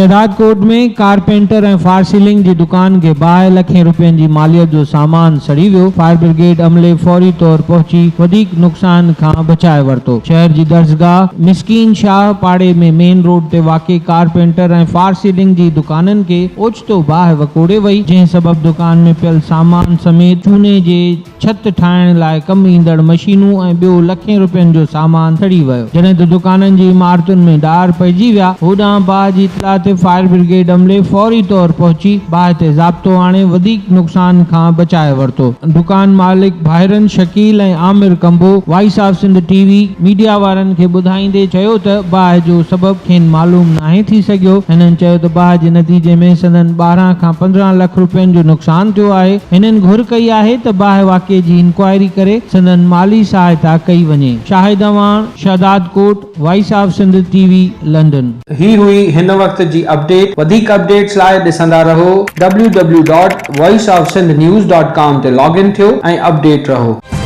Shahdadkot ۾ carpenter ۽ فارسيلنگ جي دڪان کي باهه، لکين رپين جي ماليت جو سامان سڙي ويو، فائر برگيڊ عملي فوري طور پهچي وڌيڪ نقصان کان بچائي ورتو. شهر جي درسگاهه مسڪين شاهه پاڙي ۾ مين روڊ تي واقع ڪارپينٽر ۽ فارسيلنگ جي دڪانن کي اوچتو باهه وڪوڙي وئي، جنهن سبب دڪان ۾ پيل سامان سميت چوني جي ڇت ٺاهڻ لاء ڪم ايندڙ مشينون ۽ ٻيو لکين رپين جو سامان سڙي ويو، جڏهن ته دڪانن جي عمارتن ۾ ڏار پئجي ويا. هوڏانهن باهه جي اطلاع تي فائر برگيڊ عملي فوري طور پهچي باهه تي ضابطو آڻي وڌيڪ نقصان کان بچائي ورتو. دڪان مالڪ ڀائرن Shakeel ۽ Amir Kamboh voice of Sindh T V media وارن کي ٻڌائيندي چيو ته باهه جو سبب کين معلوم ناهي ٿي سگهيو. هنن چيو ته باهه جي نتيجي ۾ سندن 12 کان 15 لک رپين جو نقصان ٿيو آهي. هنن گهر ڪئي آهي ته باهه واقعي جي انڪوائري ڪري سندن مالي سهائتا ڪئي وڃي. Shahid Awan, Shahdadkot, voice of Sindh T V, London. هي هئي هن وقت جي اپڊيٽ وڌيڪ اپڊيٽس لاء ڏسندا رهو W W dot voice of Sindh news dot com تي لاگ ان ٿيو ۽ اپڊيٽ رهو.